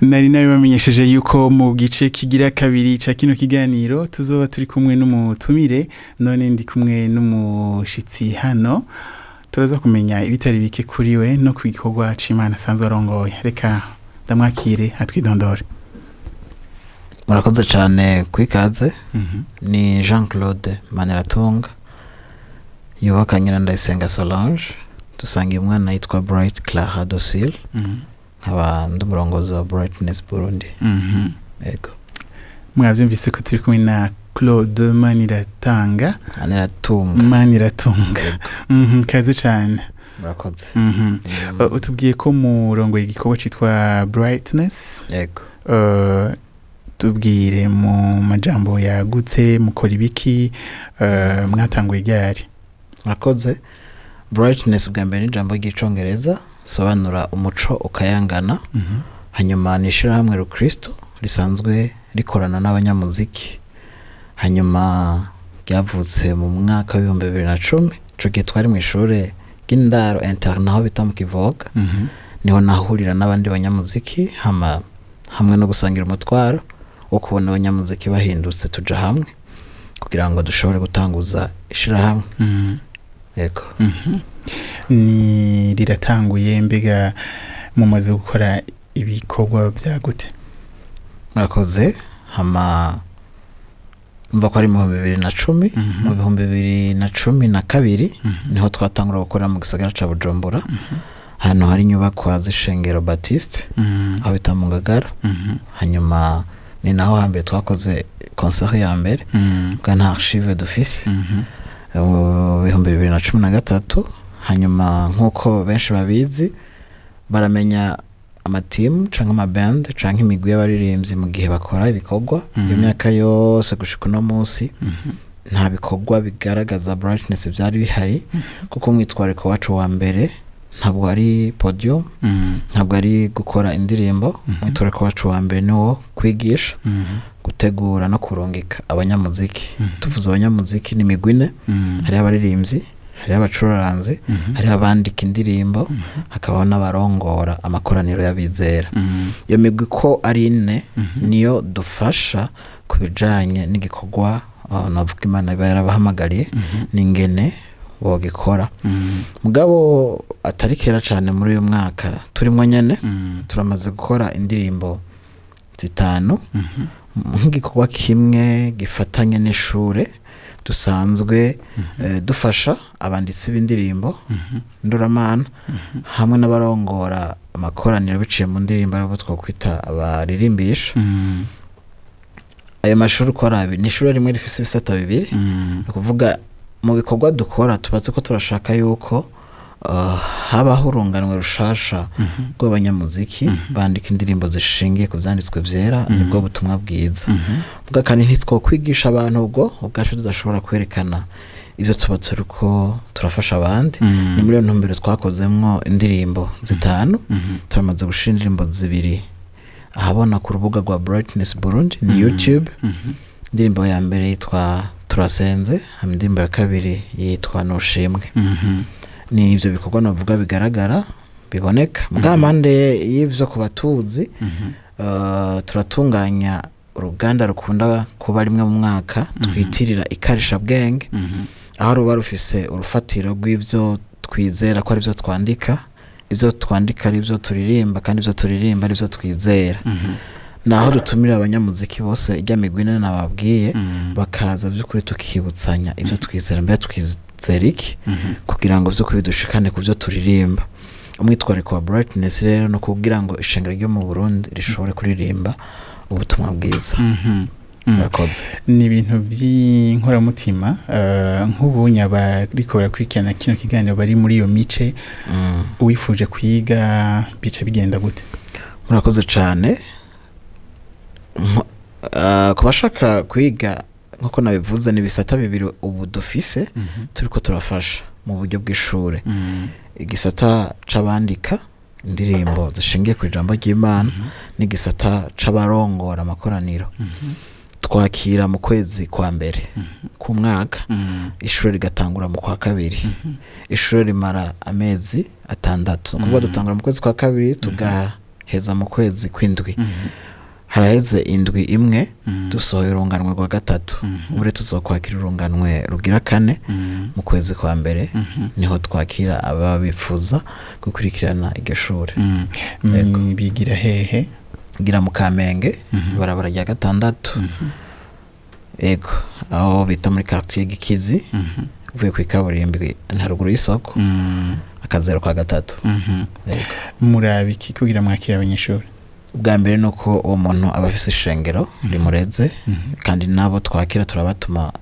Nari nabibamenyesheje yuko mu gice kigira kabiri ca kino kiganiro tuzoba turi kumwe n'umutumire. None ndi kumwe n'umushitsi hano, turaza kumenya ibitari bike kuri we no ku gikorwa c'Imana asanzwe arongoye. Reka ndamwakire atwidondore. Murakoze cyane ku ikaze. Ni Jean Claude Maniratunga, yubakanye na Ndayisenga Solange, dusangiye umwana yitwa Bright Clara Docile. Nkaba ndi umurongozi wa Brightness Burundi. Yego. Mwavyumvise ko turi kumwe na Claude Maniratanga. Maniratunga. Maniratunga. Yego. Kaze cane. Murakoze. Utubwiye ko murongoye igikorwa citwa Brightness. Yego. Tubwire mu majambo yagutse, mukora ibiki, mwatanguye ryari? Murakoze. Brightness ubwa mbere ni ijambo ry'Icongereza sobanura umuco ukayangana. Hanyuma ni ishyirahamwe rukristo risanzwe rikorana n'abanyamuziki. Hanyuma ryavutse mu mwaka w'2010. Ico gihe twari mu ishure ry'indaro, internat, aho bita mu Kivoga. Niho nahurira n'abandi banyamuziki, hama hamwe no gusangira umutwaro wo kubona abanyamuziki bahindutse, tuja hamwe kugira ngo dushobore gutanguza ishirahamwe. Yego. Ni riratanguye, mbega mumaze gukora ibikorwa bya gute? Murakoze. Hama mva ko ari mu 2010. Mu 2012 niho twatangura gukora mu gisagara ca Bujumbura, hano hari inyubakwa z'ishengero Baptiste, aho bita mu Ngagara. Hanyuma ni naho hambere twakoze concert ya mbere, bwa nta archive dufise. Mu 2013, hanyuma nk'uko benshi babizi, baramenya amatimu canke amaband canke imigwi y'abaririmbyi mu gihe bakora ibikorwa. Iyo myaka yose gushika uno munsi nta bikorwa bigaragaza Brightness byari bihari, kuko umwitwariko wacu wa mbere ntabwo ari podium, ntabwo ari gukora indirimbo. Umwitwariko wacu wa mbere ni wo kwigisha, gutegura no kurungika abanyamuziki. Tuvuze abanyamuziki, ni imigwi ine: hariho abaririmbyi, hariho abacuraranzi, hariho abandika indirimbo, hakabaho n'abarongora amakoraniro y'abizera. Iyo migwi ko ari ine niyo dufasha ku bijanye n'igikorwa, navuga Imana iba yarabahamagariye n'ingene bogikora. Mugabo atari kera cane, muri uyu mwaka turimwo nyene, turamaze gukora indirimbo zitanu nk'igikorwa kimwe gifatanye n'ishure dusanzwe dufasha abanditsi b'indirimbo nduramana hamwe n'abarongora amakoraniro biciye mu ndirimbo, aribo twakwita abaririmbisha. Ayo mashuri uko ari abiri, ni ishuri rimwe rifise ibisata bibiri. Ni ukuvuga mu bikorwa dukora tuba turiko turashaka yuko habaho urunganwe rushasha rw'abanyamuziki bandika indirimbo zishingiye ku vyanditswe vyera, nibwo butumwa bwiza. Bwa kandi ntitwokwigisha abantu ubwo ubwacu tudashobora kwerekana ivyo tuba turiko turafasha abandi. Ni muri iyo ntumbero twakozemwo indirimbo zitanu. Turamaze gushira indirimbo zibiri ahabona ku rubuga rwa Brightness Burundi, ni YouTube. Indirimbo ya mbere yitwa "Turasenze", hama indirimbo ya kabiri yitwa "Nushimwe". Ni ivyo bikorwa navuga bigaragara, biboneka. Mugabo mpande y'ivyo, ku batuzi, turatunganya uruganda rukunda kuba rimwe mu mwaka twitirira ikarishabwenge, aho ruba rufise urufatiro rw'ivyo twizera, ko arivyo twandika, ibyo twandika ari byo turirimba, kandi ibyo turirimba ari byo twizera. Naho dutumira abanyamuziki bose, ijya migwi ine nababwiye, bakaza by'ukuri tukibutsanya ibyo twizera, mbere twizera iki, kugira ngo by'ukuri dushikane ku byo turirimba. Umwitwariko wa Brightness rero ni ukugira ngo ishengero ryo mu Burundi rishobore kuririmba ubutumwa bwiza. Murakoze. Ni ibintu by'inkoramutima. Nk'ubu bariko barakurikirana kino kiganiro bari muri iyo mice, uwifuje kwiga bica bigenda gute? Murakoze cyane. Ku bashaka kwiga, nk'uko nabivuze, ni ibisata bibiri ubu dufise turiko turafasha mu buryo bw'ishure: igisata c'abandika indirimbo zishingiye ku ijambo ry'Imana n'igisata c'abarongora amakoraniro. Twakira mu kwezi kwa mbere k'umwaka, ishuri rigatangura mu kwa kabiri. Ishuri rimara amezi 6, ni ukuvuga dutangura mu kwezi kwa kabiri, tugaheza tuzoheza mu kwezi kw'indwi. Haraheze indwi imwe dusohoye urunganwe rwa gatatu. Ubu tuzokwakira urunganwe rugira kane mu kwezi kwa mbere, niho twakira ababa bifuza gukurikirana iryo shuri. Yego. Bigira hehe? Gira mu Kamenge, ibarabara rya gatandatu, yego, aho bita muri quartier Gikizi, uvuye ku ikaburimbi haruguru y'isoko, akazero ka gatatu. Yego. Muraba iki kugira mwakire abanyeshuri? Ubwa mbere ni uko uwo muntu aba afise ishengero rimureze, kandi nabo twakira turabatuma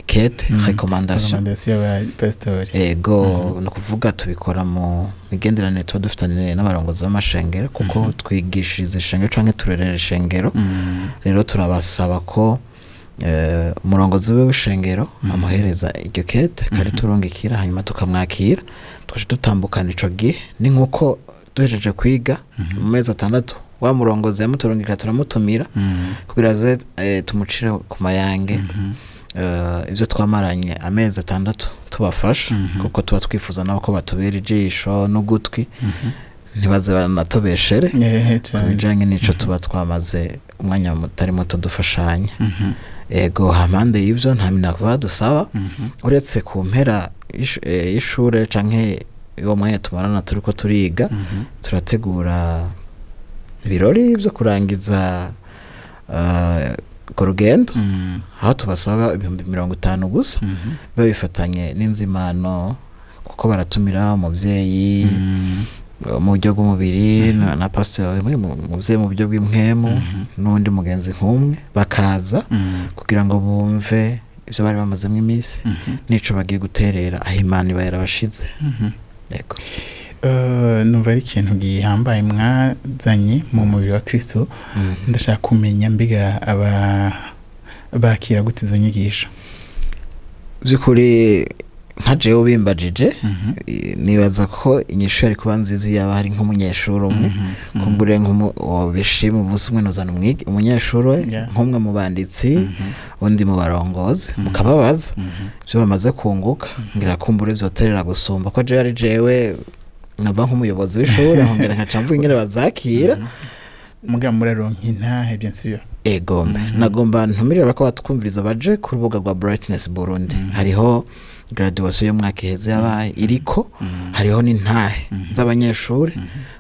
kete recommandation. Recommandation y'abapasitori. Ego, ni ukuvuga tubikora mu migenderanire tuba dufitaniye n'abarongozi b'amashengero, kuko twigishiriza ishengero canke turerera ishengero. Rero turabasaba ko umurongozi we w'ishengero amuhereza iryo kete kari turungikira, hanyuma tukamwakira, tukaca dutambukana ico gihe. Ni nk'uko duhejeje kwiga mu mezi 6, wa murongozi yamuturungikira turamutumira kugira aze, tumucire ku mayange ibyo twamaranye amezi 6 tubafasha, kuko tuba twifuza nabo ko batubera ijisho n'ugutwi, ntibaze baranatubeshere ku bijanye n'ico tuba twamaze umwanya mutari muto dufashanya. Ego, hampande y'ibyo nta minava dusaba, uretse ku mpera y'ishure canke uwo mwanya tumarana turiko turiga, turategura ibirori byo kurangiza urwo rugendo, aho tubasaba 50,000 gusa, biba bifatanye n'inzimano, kuko baratumira umuvyeyi mu buryo bw'umubiri na pasiteri umwe, umuvyeyi mu buryo bw'impwemu, n'undi mugenzi nk'umwe, bakaza kugira ngo bumve ibyo bari bamazemo iminsi n'ico bagiye guterera aho Imana iba yarabashize. Yego. Numva ari ikintu gihambaye mwazanye mu mubiri wa Kristo. Ndashaka kumenya mbega aba bakira gute izo nyigisho? By'ukuri nka jewe ubimbajije, nibaza ko inyishu yari kuba nziza yaba hari nk'umunyeshuri umwe. Kumbure wobishima umunsi umwe nozana umunyeshuri we, nk'umwe mu banditsi, undi mu barongozi, mukababaza ibyo bamaze kunguka. Ngira kumbure vyoterera gusumba ko jewe ari jewe nkaba nk'umuyobozi w'ishuri, nkongera nkaca mvuga ingene bazakira. Muga muraronka intahe, bien sûr. Egombe, nagomba ntumirira ko batwumviriza baje ku rubuga rwa Brightness Burundi. Hariho graduation y'umwaka iheze yabaye iriko, hariho n'intahe z'abanyeshuri,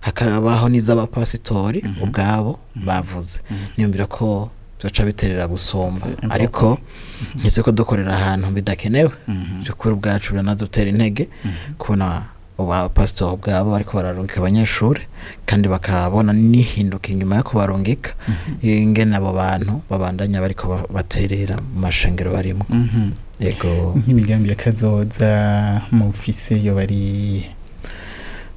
hakabaho n'iz'abapasitori ubwabo bavuze. Niyumvira ko byoca biterera gusumba. C'est important. Ariko ntituri ko dukorera ahantu bidakenewe. By'ukuri ubwacu biranadutera intege kubona abapasitori ubwabo bariko bararungika abanyeshuri, kandi bakabona n'ihinduka inyuma yo kubarungika, ingene abo bantu babandanya bariko baterera mu mashengero barimo. Yego. Nk'imigambi ya kazoza mufise yo bari?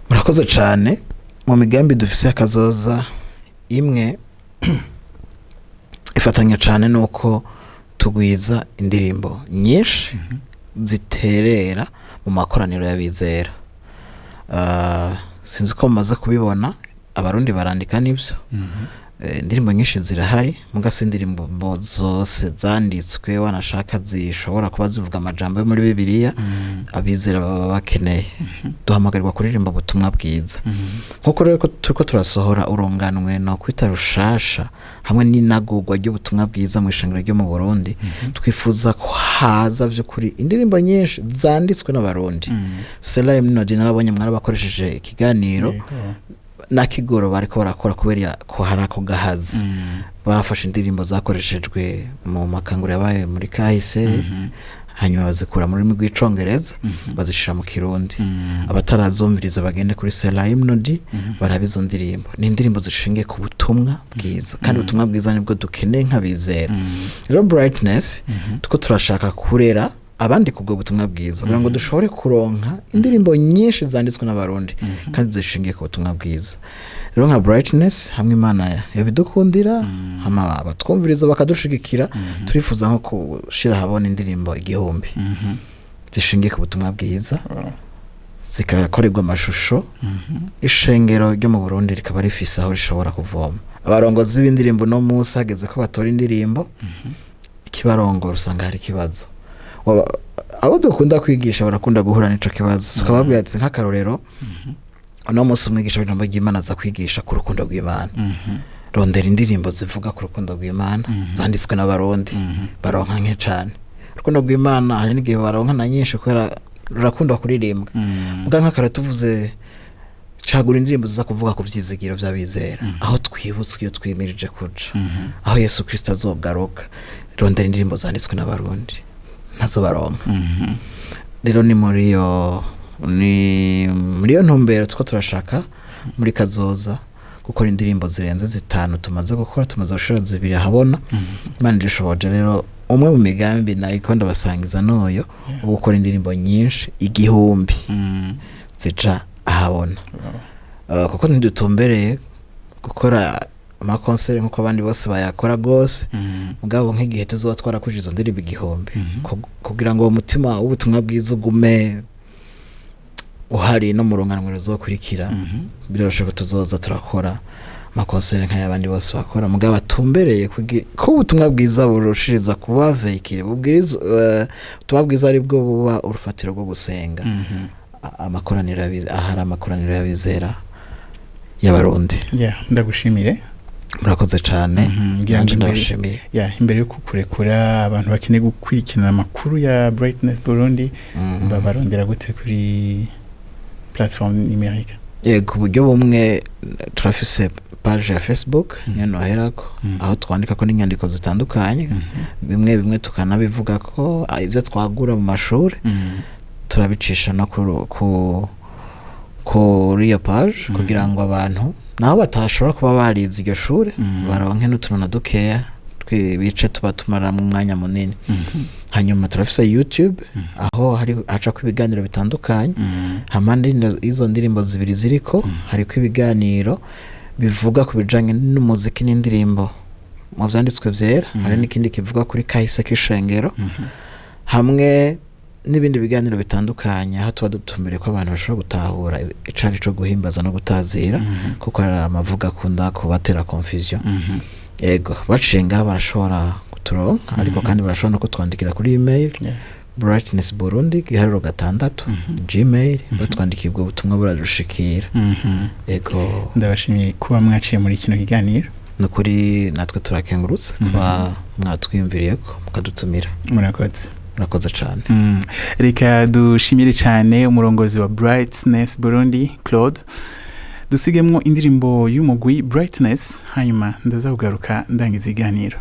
Murakoze cane. Mu migambi dufise akazoza, imwe ifatanya cane nuko tugwiza indirimbo nyinshi ziterera mu makoraniro y'abizera. Sinzi ko mumaze kubibona, Abarundi barandika nibyo. Indirimbo nyinshi zirahari, muga si indirimbo zose zanditswe wanashaka zishobora kuba zivuga amajambo yo muri Bibiliya abizera baba bakeneye. Duhamagarirwa kuririmba ubutumwa bwiza. Nkuko rero ko turiko turasohora urunganwe no kwita rushasha hamwe n'inagurwa ry'ubutumwa bwiza mu ishengero ryo mu Burundi, twifuza ko haza vy'ukuri indirimbo nyinshi zanditswe n'Abarundi. Sela Minodi narabonye mwarabakoresheje ikiganiro nakigoro bariko barakora kubera ko hari ako gahazi. Bafashe indirimbo zakoreshejwe mu makanguro yabaye muri kahise, hanyuma bazikura mu rurimi rw'Icongereza, bazishira mu Kirundi. Abatarazumviriza bagende kuri Sela Hymnody barabe izo ndirimbo. Ni indirimbo zishingiye ku butumwa bwiza, kandi ubutumwa bwiza nibwo dukeneye nk'abizera. Rero Brightness tuko turashaka kurera abandi kubwo butumwa bwiza, kugira ngo dushobore kuronka indirimbo nyinshi zanditswe n'Abarundi kandi zishingiye ku butumwa bwiza. Rero nka Brightness, hamwe Imana yabidukundira, hama abatwumviriza bakadushigikira, turifuza nko gushira ahabona indirimbo 1000 zishingiye ku butumwa bwiza, zikakorerwa amashusho, ishengero ryo mu Burundi rikaba rifise aho rishobora kuvoma. Abarongozi b'indirimbo no munsi hageze ko batora indirimbo ikibarongora, usanga hari ikibazo. Abo dukunda kwigisha barakunda guhura n'ico kibazo, tukababwira ati nk'akarorero Uno munsi umwigisha w'ijambo ry'Imana aza kwigisha ku rukundo rw'Imana. Rondera indirimbo zivuga ku rukundo rw'Imana zanditswe n'Abarundi. Baronka nke cane. Urukundo rw'Imana hari n'igihe baronka na nyinshi kubera rurakundwa kuririmbwa. Muga nk'akare tuvuze, cagura indirimbo ziza kuvuga ku vyizigiro vy'abizera, aho twibutswe iyo twimirije kuja, aho Yesu Kristo azogaruka. Rondera indirimbo zanditswe n'Abarundi, ntazo baronka. Rero ni muri iyo ntumbero two turashaka muri kazoza gukora indirimbo zirenze zitanu tumaze gukora. Tumaze gushira zibiri ahabona. Imana irishoboje. Rero umwe mu migambi nariko ndabasangiza n'uyo wo gukora indirimbo nyinshi 1000 zija ahabona. Kuko ntidutumbereye gukora amakonseri nk'uko abandi bose bayakora rwose. Mugabo nk'igihe tuzoba twarakuje izo ndirimbo 1000, kugira ngo uwo mutima w'ubutumwa bwiza ugume uhari no mu runganwe ruzokurikira, biroroshe ko tuzoza turakora amakonseri nk'ay'abandi bose bakora, mugabo atumbereye ko ubutumwa bwiza burushiriza kuba véhiculé, bubwiriza ubutumwa bwiza, ari bwo buba urufatiro rwo gusenga. Amakoraniro ahari amakoraniro y'abizera y'Abarundi. Yeah, ndagushimire. Murakoze cane. Ngira ngo Nanje imbere ndabashimiye. Ya, imbere yo kukurekura, abantu bakeneye gukurikirana amakuru ya Brightness Burundi babarondera gute kuri plateforme numérique? Yego, uburyo bumwe turafise page ya Facebook, niyo noherako, aho twandika ko n'inyandiko zitandukanye, bimwe bimwe tukanabivuga ko ibyo twagura mu mashuri turabicisha no kuri iyo page, kugira ngo abantu naho batashobora kuba barize iryo shuri baronke n'utuntu na dukeya bice tuba tumaramo umwanya munini. Hanyuma turafise YouTube, aho hari hacako ibiganiro bitandukanye. Hamande izo ndirimbo zibiri ziriko, hariko ibiganiro bivuga ku bijanye n'umuziki n'indirimbo mu vyanditswe vyera. Hari n'ikindi kivuga kuri kahise k'ishengero, hamwe n'ibindi biganiro bitandukanye, aho tuba dutumbere ko abantu bashobora gutahura icari co guhimbaza no gutazira, kuko hari amavuga akunda kubatera confusion. Yego, baciye ngaho barashobora kuturonka, ariko kandi barashobora no kutwandikira kuri email, brightnessburundi6 gmail. Batwandikiye, ubwo butumwa buradushikira. Yego. Ndabashimiye kuba mwaciye muri kino kiganiro. Ni ukuri natwe turakengurutse kuba mwatwiyumviriye ko mukadutumira. Murakoze. Murakoze cyane. Reka dushimire cyane umurongozi wa Brightness Burundi, Claude. Dusigemwo indirimbo y'umugwi Brightness, hanyuma ndaza kugaruka ndangiza iganiro.